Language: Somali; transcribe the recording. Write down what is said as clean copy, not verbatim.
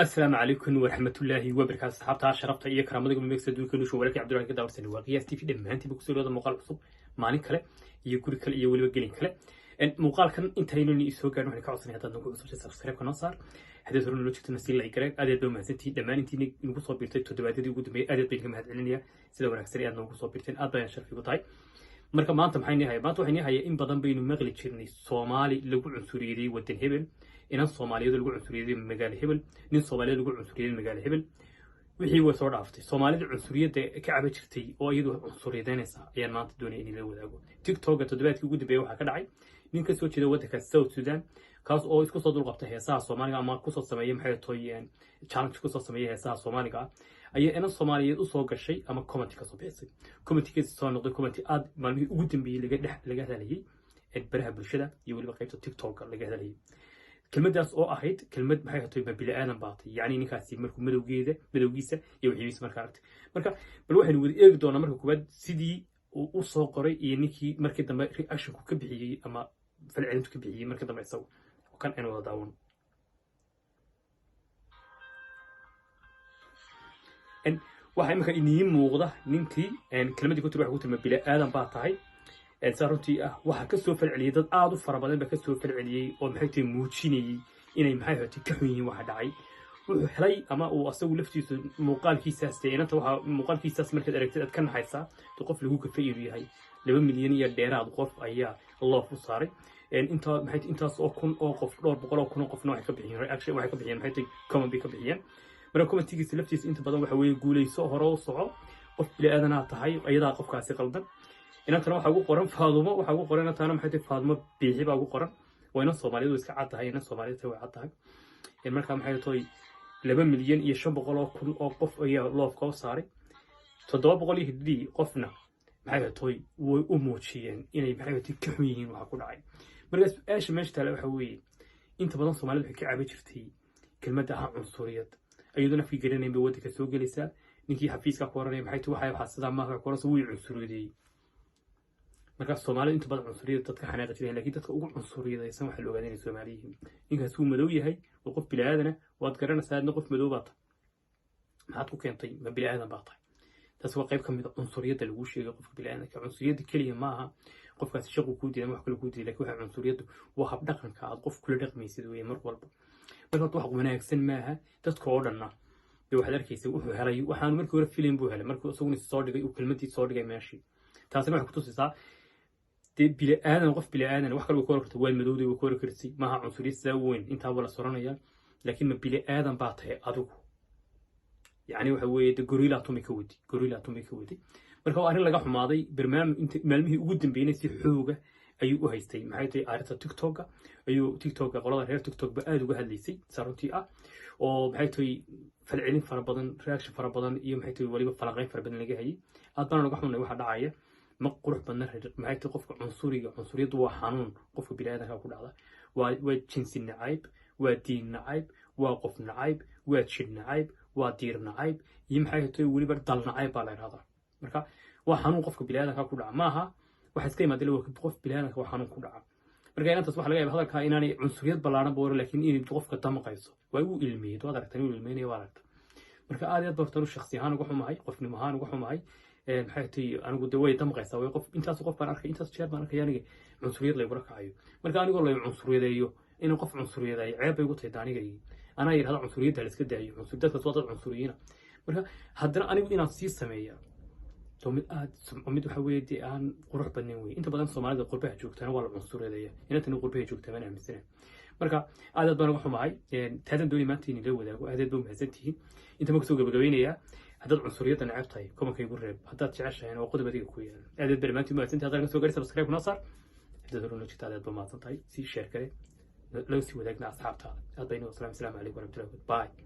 Asalaamu calaykum waraxmatullaahi wabarakaatu. Asxaabta sharafta iyo karaamada gumegsa duulka nushu, walaalkii Cabdiraxmaan ka daawarsan waa Qiyaas TV. Dhammaantiinba kusoo dhawaada muuqaal cusub, maalin kale iyo guri kale iyo weliba gelin kale. Muuqaalkan intaynuni isoo gaadhin, waxaan ka codsanay haddaad nagu cusubtay subscribe-ka noo saar, haddaad hore nolo jirtana sii like garee. Aad aad baa mahadsantihiin dhammaan intiina nagu soo biirtay toddobaadyadii ugu dambeeyay. Aad aad baan idinka mahad celinaya sida wanaagsan ee aad noogu soo biirteen. Aad baan sharaf igu tahay. Marka maanta maxay nii haya? Maanta waxay nii haya, in badan baynu maqli jirnay Soomaali lagu cunsuriyeeyey wadan hebel, inan Soomaaliyeed lagu cunsuriyeeyey magaalo hebel, nin Soomaaliyeed lagu cunsuriyeeyey magaalo hebel. Wixii way soo dhaaftay. Soomaalida cunsuriyadda ka caba jirtay oo iyadu cunsuriyadeynaysa ayaan maanta doonaya in la wadaago. TikToka toddobaadkii ugu dambeeyay waxaa ka dhacay nin ka soo jeeda waddanka South Sudan, kaas oo isku soo dulqabtay heesaha Soomaaliga ama kusoo sameeyay, maxay toy, challenge kusoo sameeyay heesaha Soomaaliga ah. Ayaa inan Soomaaliyeed usoo gashay ama comment kasoo bixisay. Commentkiisa soo noqday comment aad maalmihii ugu dambeeyey laga dhex laga hadlayay baraha bulshada iyo weliba qaybta TikTok laga hadlayay. Kelmaddaas oo ahayd kelmad, maxay tahay, ma bini aadan baatay? Yacni ninkaasi markuu madowgeeda, madowgiisa iyo wixiisa marka aragtay. Marka bal waxaynu wada eegi doonaa marka koowaad sidii uu u soo qoray iyo ninkii markii dambe reactionku ka bixiyey ama falcelintu ka bixiyey markii dambe isagu. Kan aynu wada daawano. Waxaa imika inii muuqda ninkii kelmaddii ku tiri, waxa ku tiri, "Ma bini aadan baa tahay?" Saa runtii ah waxaa kasoo falceliyey dad aada u fara badan baa kasoo falceliyey oo, maxay tahay, muujinayey inay, maxay tahay, ka xun yihiin waxa dhacay. Wuxuu helay ama uu asagu laftiisu muuqaalkiisaas dee inanta waxaa muuqaalkiisaas markaad aragtid aad ka naxaysaa de qof lagu kafay inuu yahay. 2 milyan iyo dheeraad qof ayaa loof u saaray. Intaa, maxay, intaas oo kun oo qof, dhowr boqol oo kun oo qofna waxay ka bixiyeen reaction, waxay ka bixiyeen, maxay tahay, comment bay ka bixiyeen. Marka commentigiisa laftiisa inta badan waxa weeye: "Guulayso, hore u soco, qof bini aadanaa tahay, iyadaa qofkaasi qaldan." Inantana waxaa ugu qoran Faadumo, waxaa ugu qoran inantana, maxay tahay, Faadumo Biixi baa ugu qoran. Waa inan Soomaaliyeed, way iska cad tahay inan Soomaaliyeed tahay, way cad tahay. Marka, maxay tahay, 2,500,000 oo qof ayaa loofka u saaray, 700 iyo hidii qofna, maxay tahay, way u muujiyeen inay, maxay tahay, ka xun yihiin waxa ku dhacay. Marka su-aasha meesha taale waxa weeye, inta badan Soomaalida waxay ka cabi jirtay kelmadda ahaa cunsuriyad, iyadoo afkii garanayn bay waddanka soo gelaysaa. Ninkii xafiiska ku oranaya, maxay tahay, waxaa sidaa maaha, ku oranaysa wuu cunsuriyadeeyey. Marka Soomaalida inta badan cunsuriyada dadka xanaaqa jireen, laakiin dadka ugu cunsuriyadaysan waxaa la ogaaday inay Soomaali yihiin. Ninkaas wuu madow yahay, waa qof bini aadana, waad garanaysaa, adna qof madow baa tahay, maxaad ku keentay "ma bini aadan baa tahay"? Taas waa qayb ka mid a cunsuriyadda lagu sheegay qofka bini aadanka. Cunsuriyadda keliya maaha qofkaasi shaqu kuu diiday ama wax kale kuu diiday, lakin waxa cunsuriyaddu waa habdhaqanka aad qof kula dhaqmaysid weeye mar walba. Marka horta wax wanaagsan maaha. Dadka oo dhanna dee waxaad arkaysa wuxuu helay waxaanu markii hore filim buu helay markii isaguna soo dhigay, uu kelmadii soo dhigay meeshii. Taasina waxay kutusaysaa dee bini aadan, qof bini aadan wax kale way ku oran karta, waad madowday way ku oran kartay, maaha cunsuriyad sidaa u weyn, intaaba la soranaya. Laakiin "ma bini aadan baa tahay adigu?" Yacni waxa weeye de gorilla tumi ka wadi, gorilla tumi ka wadi. Marka waa arrin laga xumaaday. Barnaamij inta maalmihii ugu dambeeyay si xooga ayuu u haystay, maxay tahay, arrinta TikToka ayuu TikToka qolada reer TikTok ba aada uga hadlaysay, saa runtii ah, oo, maxay tahay, falcelin fara badan, reaction fara badan iyo, maxay tahay, weliba falanqayn fara badan laga hayay. Aad baan uga xunay waxa dhacaya, ma qurux badna. Maxay tahay, qofka cunsuriga, cunsuriyaddu waa xanuun qofka biniaadanka ku dhacda. Waa jinsi nacayb, waa diin nacayb, waa qof nacayb, waa jir nacayb, waa diir nacayb iyo, maxay tahay, weliba dal nacayb baa la yidhahdaa. Marka waa xanuun qofka biniaadanka ku dhaca, maaha waxa iska yimaada, qof biniaadanka waa xanuun ku dhaca. Marka inantaas waxa laga yaaba hadalkaa inaanay cunsuriyad ballaaran ba oran, laakiin inay qofka damqayso. Waa uu ilmiyey, waad aragtan inuu ilmeynaya, waa aragta. Marka aad iyo aad bartan shakhsi ahaan uga xumahay, qofnimo ahaan uga xumahay. Maxay tahay, anigu de way damqaysaa. Way qof intaas qof baan arkay, intaas jeer baan arkay aniga cunsuriyad laygula kacayo. Marka anigoo lay cunsuriyadeeyo, inuu qof cunsuriyadeeyo ceeb bay ugu tahay. Aniga anaa yidhahda cunsuriyadda la iska daayo, cunsur dadkaas waa dad cunsuriyiina. Marka haddana anigu inaan sii sameeya to mid aad mid waxa weeye dee aan qurux badnayn wey. Inta badan Soomaalida qurbaha joogtana waa la cunsuriyadeeya, inantani qurbaha joogtaa baan aaminsanahay. Marka aad aad baan uga xumahay, taadan doonay maanta in la wadaago. Aad aad baa umahadsantihiin. Inta ma kusoo gabagabeynayaa. Haddaad cunsuriyadda necab tahay, commentka igu reeb. Haddaad jeceshahayna, waa qodob adiga ku yaala. Aad aad baa dhammaantiin umahadsantihi. Haddaan ka soo gaari, subscribe noo saar. Haddaad hore noo jirta, aad aad baa mahadsan tahay. Sii share kale, loo sii wadaagna asxaabtaada. Aad baynu wasalaam. Asalaamu calaykum waraxmatullahi. Bye.